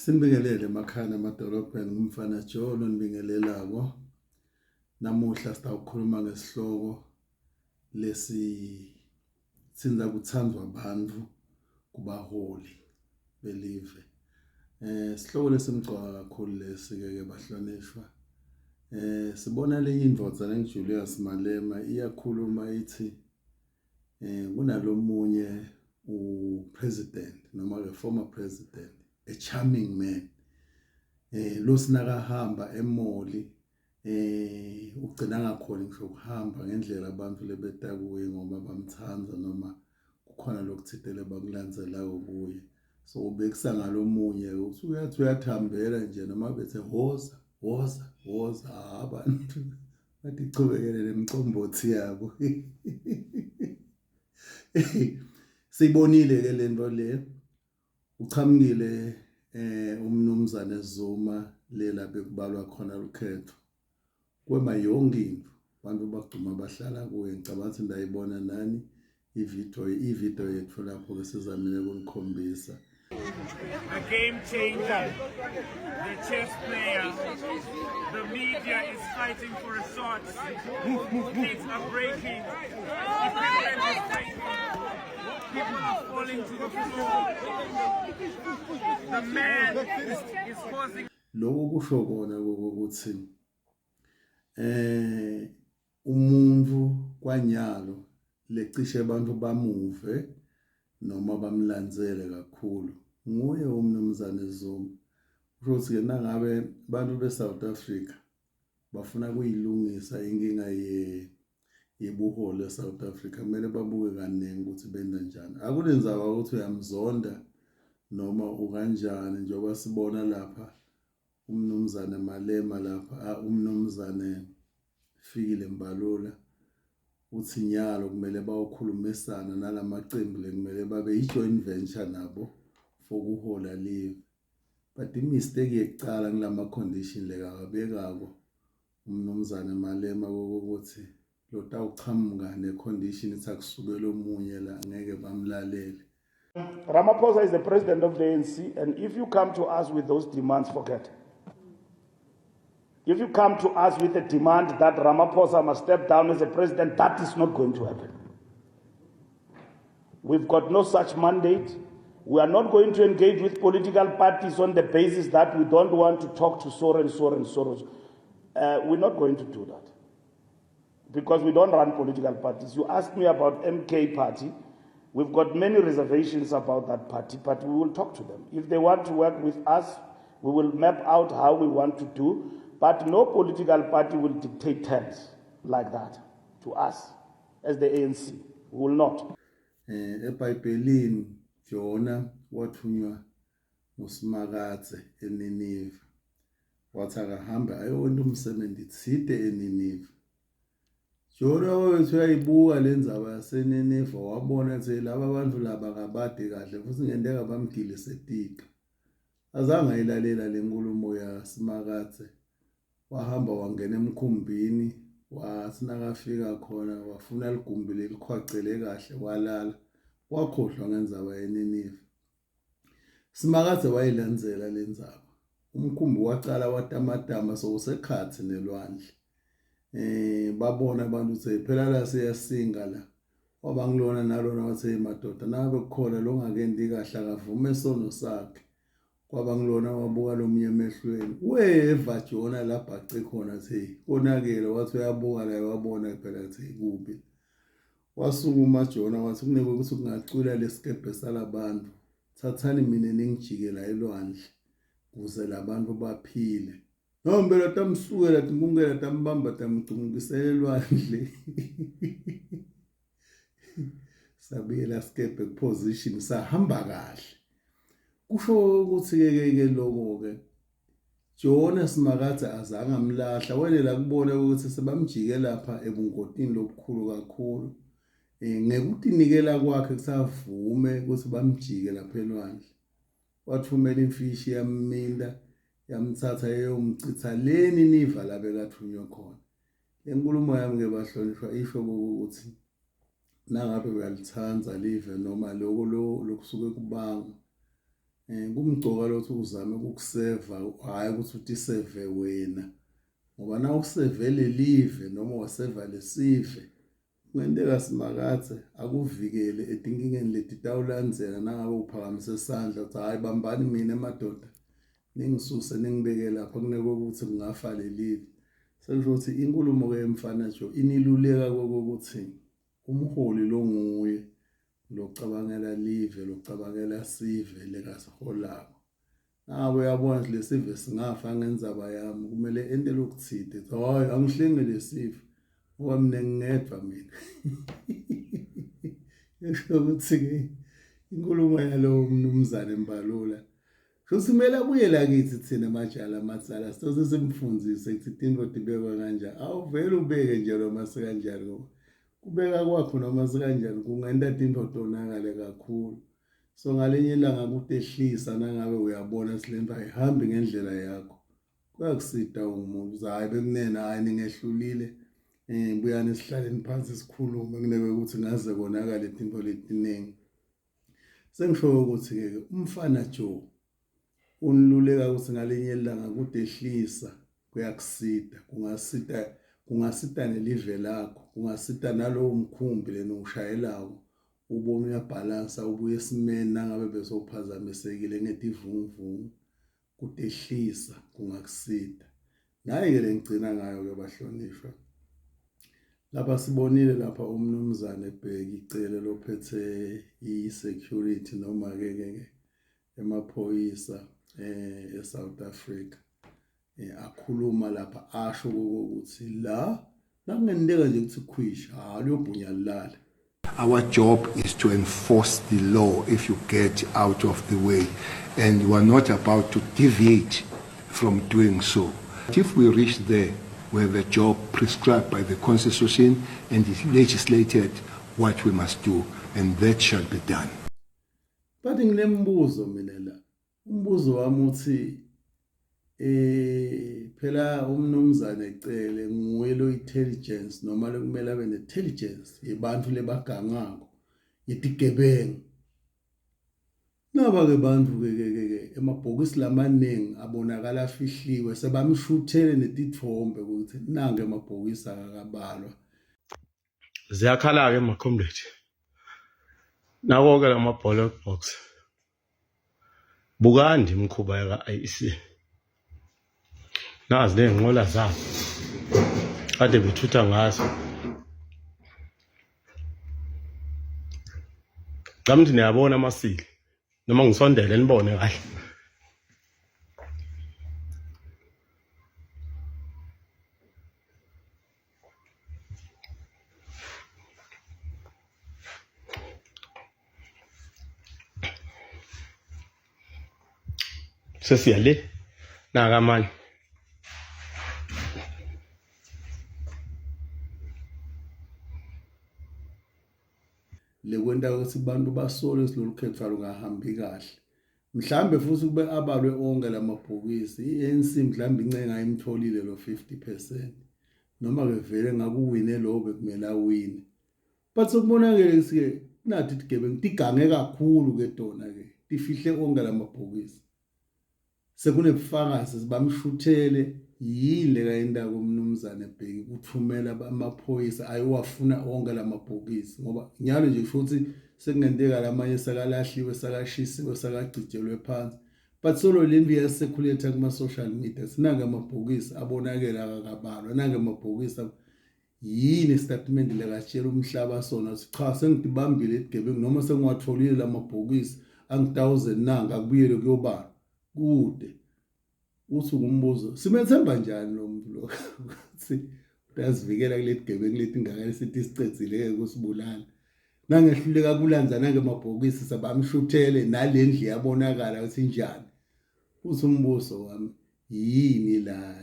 Sinibingelele emakhaya namadolobheni ngumfana Joe lonibingelelako. Namuhla sitawukhuluma ngesihloko lesitsintsa kutsandzwa bantfu kubaholi belive. Eh sihloko lesimcoka kakhulu lesi ke ke bahlonishwa. Eh sibona lenye indvodza lenguJulius Malema iyakhuluma ithi eh kunalomunye upresident noma ke former president a charming man eh losinakahamba emoli eh ugcina ngakhona ngisho ukuhamba ngendlela abantu lebeta kuye ngoba bamthanda noma kukhona lokuthite lebakulandzelako kuye so ubekisa ngalomunye usuyathi uyathambela nje noma bethe woza woza woza abantu Batichubekele lemcombothi yabo. Siyibonile ke lento le. Uchamukile eh umnumzane Zuma lela bekubalwa khona lukhetho. Kwema yonke into abantu bagcuma bahlala kuye ngicabanga ukuthi ndayibona nani ivideo ivideo yethu lapho ke sizamile ukunikhombisa The game changer, the chess player, the media is fighting for a shot. Kids are breaking, equipment is breaking, people are falling to the floor. The man is causing. Lokho kusho kona ukuthi eh umuntu kwanyalo lecishe abantu bamuve noma bamlandzele kakhulu nguye umnumzane Zuma kusho ukuthi ke nangabe abantu beSouth Africa bafuna kuyilungisa inkinga ye yebuholi eSouth Africa kumele babuke kaningi ukuthi benza njani akunenzaba ukuthi uyamzonda noma ukanjani njengoba sibona lapha uMnumzane Malema lapha uMnumzane Fikile Mbalula uthi nyalo kumele bawukhulumisana nalamaqembu lekumele babe i-joint venture nabo for kuhola live but i-mistake yekucala ngilama condition lekawabekako uMnumzane Malema kokuthi lotawuchamuka ne-condition ithi akusukele omunye la ngeke bamlalele Ramaphosa is the president of the ANC, and if you come to us with those demands, forget. If you come to us with a demand that Ramaphosa must step down as a president, that is not going to happen. We've got no such mandate. We are not going to engage with political parties on the basis that we don't want to talk to so and so and so. Uh, we're not going to do that because we don't run political parties. You asked me about MK party. We've got many reservations about that party, but we will talk to them. If they want to work with us, we will map out how we want to do, but no political party will dictate terms like that to us as the ANC. We will not. Eh, eBhayibhelini Jona wathunywa nguSimakadze eNiniva. Wathi akahambe ayowenta umsebenzi thide eNiniva. Jona wethu uyayibuka le ndzaba yaseNiniva wabona ukuthi laba bantu laba kabade kahle futhi ngenteka bamgilise tiqa. Azange ayilalela le nkulumo yaSimakadze wahamba wangena emkhumbini wathi nakafika khona wafuna ligumbi lelikhwacele kahle walala wakhohlwa ngendzaba yeNiniva. Simakadze wayilandzela lendzaba. Umkhumbi wacala watamatama sowusekhatsi nelwandle. Eh babona abantu ukuthi phela la siyasinga la. Waba ngilona nalona wathi hey madoda nangabe kukhona longakendi kahle akavume sono sakhe. Kwaba ngilona wabuka lomunye emehlweni. Weva Jona labhace khona thi konakele wathi uyabuka la wabona phela thi kubi. Wasukuma Jona wathi kunekuthi kungacwila lesikebhe salabantu, thathani mina ningijike la elwandle kuze labantu baphile. No mpela tamsukela tinkungela tambamba tamgcumukisela elwandle. Sabuyela sikebhe kuposition sahamba kahle. Kusho ukuthi ke ke ke lokho ke Jona Simakadze azange amlahla wenela kubona ukuthi sebamjike lapha ebungotini lobukhulu kakhulu eh, ngekutinikela kwakhe kusavume ukuthi bamjike lapha elwandle wathumela imfishi yamminda yamthatha eyomchitha leni niva la bekathunywe khona le nkulumo yami ke bahlonishwa isho ukuthi nangabe uyalithanda live noma lokho lokusuke kubangwa. Eh kumgcoka lokuthi uzame ukukuseva hhayi ukuthi utiseve wena ngoba na useve lelive noma waseva lesive kungenteka Simakadze akuvikele etinkingeni letitawulandzela nangabe uphakamise sandla uthi hhayi bambani mina madoda ningisuse ningibeke lapha kunekokuthi kungafa lelive. Sekusho ukuthi inkulumo-ke yemfana Jo iniluleka kokuthi umholi longuye locabangela live locabangela sive lekasiholako Nangabe uyabona ukuthi lesive singafa ngendzaba yami kumele ente lokutsite hayi angihlengi lesive ngoba mina ngingedwa mina esho ukuthi-ke inkulumo yalowo mnumzane Mbalula Shuthi kumele abuye la kithi thina majala amadzala sitose simfundise ukuthi tintfo tibekwa kanjani. Awuvele ubeke nje noma sekanjani ngoba kubeka kwakho noma sekanjani kungenta tintfo tonakale kakhulu. So ngalinye ilanga kutehlisa nangabe uyabona ukuthi lento ayihambi ngendlela yakho. Kuyakusida ungumuntu uthi hhayi bekunene hhayi ningehlulile um buyani sihlaleni phansi sikhulume kunebe ukuthi ngaze konakale tintfo letiningi. Sengisho ukuthi-ke umfana Joe uniluleka ukuthi ngalinye ilanga kudehlisa kuyakusida kungasita kungasita nelive lakho kungasita nalowo mkhumbi lena ushayelako ubone uyabhalansa ubuye esimeni nangabe besowuphazamisekile ngetivunguvungu kutehlisa kungakusita. Nayi-ke le ngigcina ngayo-ke bahlonishwa. Lapha sibonile lapha umnumzane Bheki Cele lophethe i-security noma-ke ke ke emaphoyisa eh eSouth Africa eh akhuluma lapha asho ukuthi la nakungenteka nje ukuthi khwish ha luyobhunya lilale Our job is to enforce the law if you get out of the way, and we are not about to deviate from doing so. If we reach there, we have a job prescribed by the Constitution and is legislated what we must do, and that shall be done. But nginembuzo mina la. Umbuzo wami uthi eh phela umnumzane Cele nguye lo intelligence noma lokumele abe ne-intelligence yebantu lebagangako yetigebengu naba ke bantu ke ke ke emabhokisi lamaningi abonakala afihliwe sebamshuthele netithombe ukuthi nange amabhokisi akakabalwa Ziyakhala-ke ma-comrade. Nako-ke la ma-ballot box. Bukani imikhuba yaka-IEC. Nazi ney'nqola zabo kade bethutha ngazo. Ngicabanga ukuthi niyabona amasili noma ngisondele nibone kahle. Sesiya le naka amanye. Lekwenta ukuthi abantu basole ukuthi lolu khetho alungahambi kahle. Mhlambe futhi kube abalwe onke lamabhokisi i-ANC mhlambe incenga imtholile lo 50% noma ke vele ngakuwine lo bekumele awine but sekubonakele ukuthi ke nathi tigebengu tigange kakhulu ke tona ke tifihle onke lamabhokisi Sekunebufakazi bamshuthele yini le kayindaba umnumzane Bheki kuthumela amaphoyisa ayowafuna onke lamabhokisi ngoba nyalo nje futhi sekungenteka lamanye sakalahliwe sakashisiwe sakagcijelwe phansi but solo le nto iyasecirculate kuma-social media sinange amabhokisi abonakele akakabalwa nange amabhokisi Yini isitatimende lekatshela umhlaba sona ukuthi cha sengidibambile etigebengu noma sengiwatholile lamabhokisi angu-1000 nanka akubuyele kuyobalwa kude uthi ngumbuzo simethemba njani lo muntu lo ukuthi uyazivikela kuleti gebengu leti ngaka lesithi sicedzile ke kusibulala nangehluleka kulanza nange mabhokisi sabamshuthele nalendlu yabonakala ukuthi injani uthi umbuso wami yini la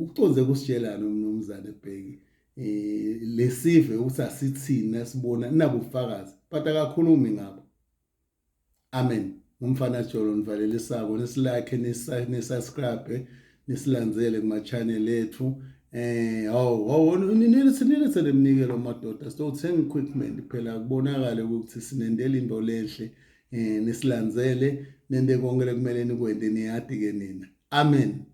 uconze kusitshelana umnumzane Bheki eh lesive ukuthi asithini sibona nabufakazi but akakhulumi ngabo amen ngumfana Jolo nivalelisako nisilike nisubscribe nisilandzele kuma channel ethu eh hawu hawu nilethe nilethe leminikelo madoda sitothenga equipment phela kubonakale ukuthi sinendela into lenhle. Eh nisilandzele nente konke lekumele nikwente niyati ke nina. Amen.